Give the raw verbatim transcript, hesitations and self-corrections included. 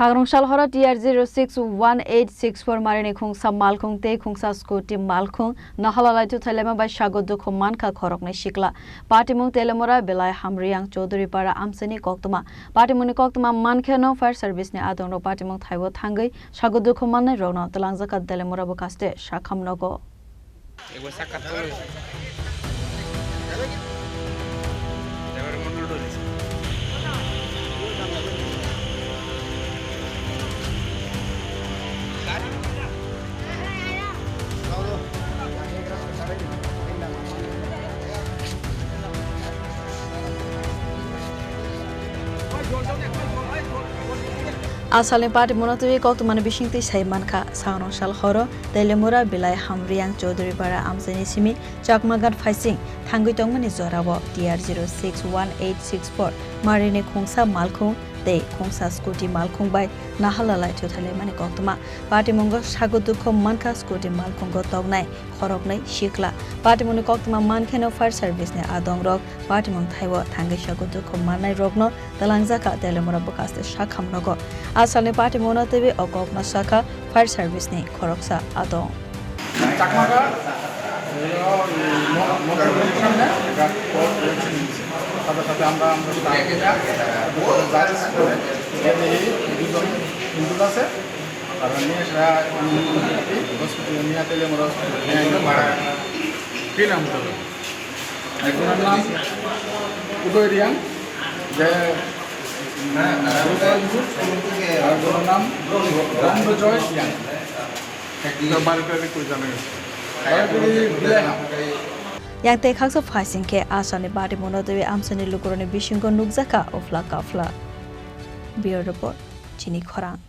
Hagrungsal horo T R zero six one eight six four marini khungsa malkhung tei khungsa scooty malkhung nahala laithu thailaima bai sago dukhu mankha khoroknwi sikla. Patimung Telemura Belai Hamriyang Chaudhuripara amchaini koktwma. Patimungni koktwma mankhe no fire service ni adongrok patimung thaibo thangwi sago dukhu mannai rokno twlangjakha Telemura bwkhaste sakham nogo. A salni patimungno twiwi koktwmani bisingtwi sai mankha, Sangrong sal horo Telemura Belai Hamriyang Chaudhuripara amchaini simi Chakmaghat phaising thangwi tongmani jorao T R zero six one eight six four marini khungsa malkhung tei khungsa scooty malkhung bai nahala laithu thailaimani koktwma. Patimungo sago dukhu mankha scooty malkhungo toknai khoroknwi sikla. Patimungni koktwma mankheno fire service ni adongrok patimung thaibo thangwi sago dukhu mannai rokno twlangjakha Telemura bwkhaste sakham nogo. A salni patimungno twiwi o kokno sakha fire service ni khoroksa adong. চাকমাগা, এগুলো ম-, মন্ত্রী বলছিলাম না, এটা কোর্ট বলছিলাম। সাথে সাথে আমরা, আমরা স্টাফ, এটা, এটা জাজ করে, এটা এই দুজন হিন্দু আছে, আর নিয়ে সেটা, উম, হসপিটালে নিয়ে গেলে আমরা হসপিটালে নিয়ে আসলাম। কি নাম তোর? একজনের নাম উদয় রিয়াং, যে, উম, আর একজনের নাম রবীন্দ্র জয় Reang. Yang tei khaksa phaising khe asani bati mono twi amsani lukurokni bisingo nukjakha uphla kaphla. Bureau Report, Chini Khorang.